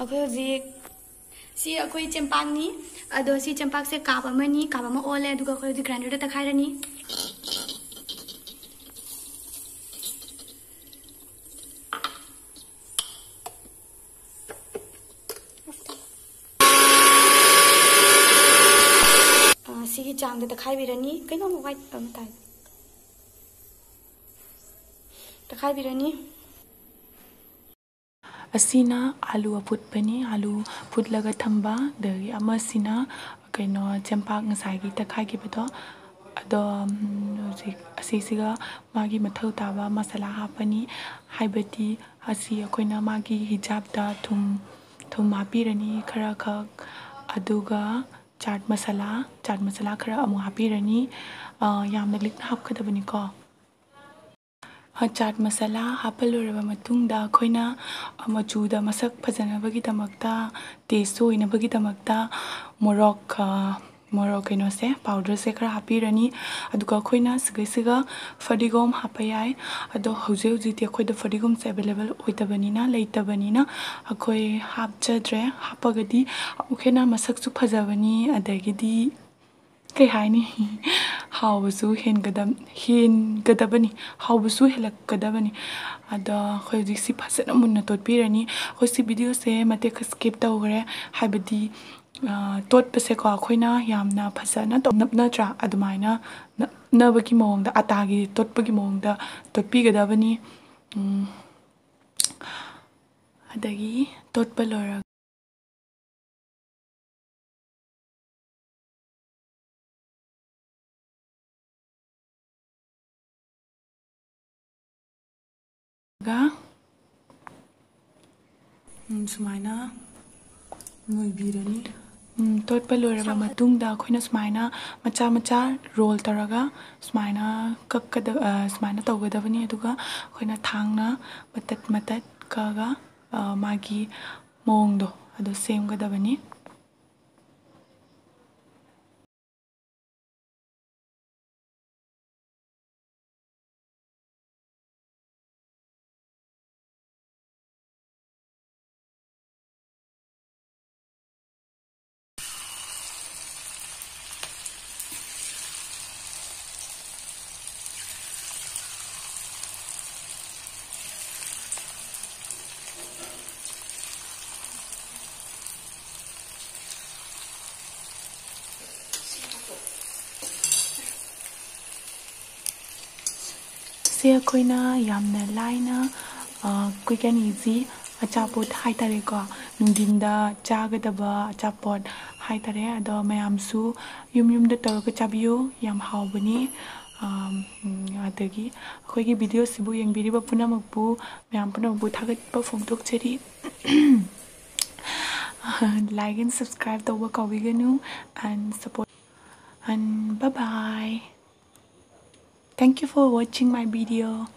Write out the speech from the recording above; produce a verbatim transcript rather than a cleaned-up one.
ꯑꯩꯈꯣꯏ ꯍꯧꯖꯤꯛ, ꯁꯤ ꯑꯩꯈꯣꯏ ꯆꯦꯡꯄꯥꯛꯅꯤ꯫ ꯑꯗꯣ ꯁꯤ ꯆꯦꯡꯄꯥꯛꯁꯦ ꯀꯥꯞ ꯑꯃꯅꯤ, ꯀꯥꯞ ꯑꯃ ꯑꯣꯜꯂꯦ꯫ ꯑꯗꯨꯒ ꯑꯩꯈꯣꯏ ꯍꯧꯖꯤꯛ ꯒ꯭ꯔꯥꯏꯟꯗꯔꯗ ꯇꯛꯈꯥꯏꯔꯅꯤ꯫ ꯑ, ꯁꯤꯒꯤ ꯆꯥꯡꯗ ꯇꯛꯈꯥꯏꯕꯤꯔꯅꯤ꯫ ꯀꯩꯅꯣ ꯑꯃꯨꯛ ꯋꯥꯏꯠ ꯑꯃ ꯇꯥꯏ꯫ ꯇꯛꯈꯥꯏꯕꯤꯔꯅꯤ꯫ ꯑꯁꯤꯅ ꯑꯥꯂꯨ ꯑꯐꯨꯠꯄꯅꯤ, ꯑꯥꯂꯨ ꯐꯨꯠꯂꯒ ꯊꯝꯕ꯫ ꯑꯗꯒꯤ ꯑꯃꯁꯤꯅ ꯀꯩꯅꯣ, ꯆꯦꯡꯄꯥꯛ ꯉꯁꯥꯏꯒꯤ ꯇꯛꯈꯥꯏꯈꯤꯕꯗꯣ, ꯑꯗꯣ, ꯎꯝ, ꯍꯧꯖꯤꯛ ꯑꯁꯤꯁꯤꯒ ꯃꯥꯒꯤ ꯃꯊꯧ ꯇꯥꯕ ꯃꯁꯥꯂꯥ ꯍꯥꯞꯄꯅꯤ꯫ ꯍꯥꯏꯕꯗꯤ ꯑꯁꯤ ꯑꯩꯈꯣꯏꯅ ꯃꯥꯒꯤ ꯍꯤꯖꯥꯞꯇ ꯊꯨꯝ, ꯊꯨꯝ ꯍꯥꯞꯄꯤꯔꯅꯤ ꯈꯔ ꯈꯛ, ꯑꯗꯨꯒ ꯆꯥꯠ ꯃꯁꯥꯂꯥ, ꯆꯥꯠ ꯃꯁꯥꯂꯥ ꯈꯔ ꯑꯃꯨꯛ ꯍꯥꯞꯄꯤꯔꯅꯤ꯫ ꯑ, ꯌꯥꯝꯅ ꯂꯤꯛꯅ ꯍꯥꯞꯀꯗꯕꯅꯤꯀꯣ꯫ ꯑ, ꯆꯥꯠ ꯃꯁꯥꯂꯥ ꯍꯥꯞꯄ ꯂꯣꯏꯔꯕ ꯃꯇꯨꯡꯗ ꯑꯩꯈꯣꯏꯅ, ꯑ, ꯃꯆꯨꯗ ꯃꯁꯛ ꯐꯖꯅꯕꯒꯤꯗꯃꯛꯇ, ꯇꯦꯁ ꯑꯣꯏꯅꯕꯒꯤꯗꯃꯛꯇ ꯃꯣꯔꯣꯛ, ꯑ, ꯃꯣꯔꯣꯛ ꯀꯩꯅꯣꯁꯦ, ꯄꯥꯎꯗꯔꯁꯦ ꯈꯔ ꯍꯥꯞꯄꯤꯔꯅꯤ꯫ ꯑꯗꯨꯒ ꯑꯩꯈꯣꯏꯅ ꯁꯤꯒꯩꯁꯤꯒ ꯐꯗꯤꯒꯣꯝ ꯍꯥꯞꯄ ꯌꯥꯏ꯫ ꯑꯗꯣ ꯍꯧꯖꯤꯛ ꯍꯧꯖꯤꯛꯇꯤ ꯑꯩꯈꯣꯏꯗ ꯐꯗꯤꯒꯣꯝꯁꯦ ꯑꯦꯕꯥꯏꯂꯦꯕꯜ ꯑꯣꯏꯗꯕꯅꯤꯅ, ꯂꯩꯇꯕꯅꯤꯅ ꯑꯩꯈꯣꯏ ꯍꯥꯞꯆꯗ꯭ꯔꯦ꯫ ꯍꯥꯞꯄꯒꯗꯤ ꯑꯃꯨꯛ ꯍꯦꯟꯅ ꯃꯁꯛꯁꯨ ꯐꯖꯕꯅꯤ, ꯑꯗꯒꯤꯗꯤ ꯀꯩ ꯍꯥꯏꯅꯤ, ꯍꯥꯎꯕꯁꯨ ꯍꯦꯟꯒꯗꯕ-, ꯍꯦꯟꯒꯗꯕꯅꯤ, ꯍꯥꯎꯕꯁꯨ ꯍꯦꯜꯂꯛꯀꯗꯕꯅꯤ꯫ ꯑꯗꯣ ꯑꯩꯈꯣꯏ ꯍꯧꯖꯤꯛ ꯁꯤ ꯐꯖꯅ ꯃꯨꯟꯅ ꯇꯣꯠꯄꯤꯔꯅꯤ꯫ ꯑꯩꯈꯣꯏ ꯁꯤ ꯚꯤꯗꯤꯑꯣꯁꯦ ꯃꯇꯦꯛ ꯈꯔ ꯁ꯭ꯀꯤꯞ ꯇꯧꯈ꯭ꯔꯦ, ꯍꯥꯏꯕꯗꯤ, ꯑ, ꯇꯣꯠꯄꯁꯦꯀꯣ ꯑꯩꯈꯣꯏꯅ ꯌꯥꯝꯅ ꯐꯖꯅ ꯇꯧ-, ꯅꯞꯅꯗ꯭ꯔꯥ? ꯑꯗꯨꯃꯥꯏꯅ ꯅꯞꯅꯕꯒꯤ ꯃꯑꯣꯡꯗ, ꯑꯇꯥꯒꯤ ꯇꯣꯠꯄꯒꯤ ꯃꯑꯣꯡꯗ ꯇꯣꯠꯄꯤꯒꯗꯕꯅꯤ꯫ ꯎꯝ, ꯑꯗꯒꯤ ꯇꯣꯠꯄ ꯂꯣꯏꯔꯒ ꯒ, ꯎꯝ, ꯁꯨꯃꯥꯏꯅ ꯅꯣꯏꯕꯤꯔꯅꯤ꯫ ꯎꯝ, ꯇꯣꯠꯄ ꯂꯣꯏꯔꯕ ꯃꯇꯨꯡꯗ ꯑꯩꯈꯣꯏꯅ ꯁꯨꯃꯥꯏꯅ ꯃꯆꯥ ꯃꯆꯥ ꯔꯣꯜ ꯇꯧꯔꯒ ꯁꯨꯃꯥꯏꯅ ꯀꯛꯀꯗ-, ꯑ, ꯁꯨꯃꯥꯏꯅ ꯇꯧꯒꯗꯕꯅꯤ꯫ ꯑꯗꯨꯒ ꯑꯩꯈꯣꯏꯅ ꯊꯥꯡꯅ ꯃꯇꯠ ꯃꯇꯠ ꯀꯛꯑꯒ, ꯑ, ꯃꯥꯒꯤ ꯃꯑꯣꯡꯗꯣ ꯑꯗꯨ ꯁꯦꯝꯒꯗꯕꯅꯤ꯫ ꯁꯦ ꯑꯩꯈꯣꯏꯅ ꯌꯥꯝꯅ ꯂꯥꯏꯅ, ꯑ, quick and easy ꯑꯆꯥꯄꯣꯠ ꯍꯥꯏꯇꯥꯔꯦꯀꯣ, ꯅꯨꯡꯊꯤꯟꯗ ꯆꯥꯒꯗꯕ ꯑꯆꯥꯄꯣꯠ ꯍꯥꯏꯇꯥꯔꯦ꯫ ꯑꯗꯣ ꯃꯌꯥꯝꯁꯨ ꯌꯨꯝ ꯌꯨꯝꯗ ꯇꯧꯔꯒ ꯆꯥꯕꯤꯌꯨ, ꯌꯥꯝ ꯍꯥꯎꯕꯅꯤ꯫ ꯑꯝ, ꯎꯝ, ꯑꯗꯒꯤ ꯑꯩꯈꯣꯏꯒꯤ video ꯁꯤꯕꯨ ꯌꯦꯡꯕꯤꯔꯤꯕ ꯄꯨꯝꯅꯃꯛꯄꯨ, ꯃꯌꯥꯝ ꯄꯨꯝꯅꯃꯛꯄꯨ ꯊꯥꯒꯠꯄ ꯐꯣꯡꯗꯣꯛꯆꯔꯤ꯫ Like and subscribe ꯇꯧꯕ ꯀꯥꯎꯕꯤꯒꯅꯨ, and support, and bye bye. Thank you for watching my video.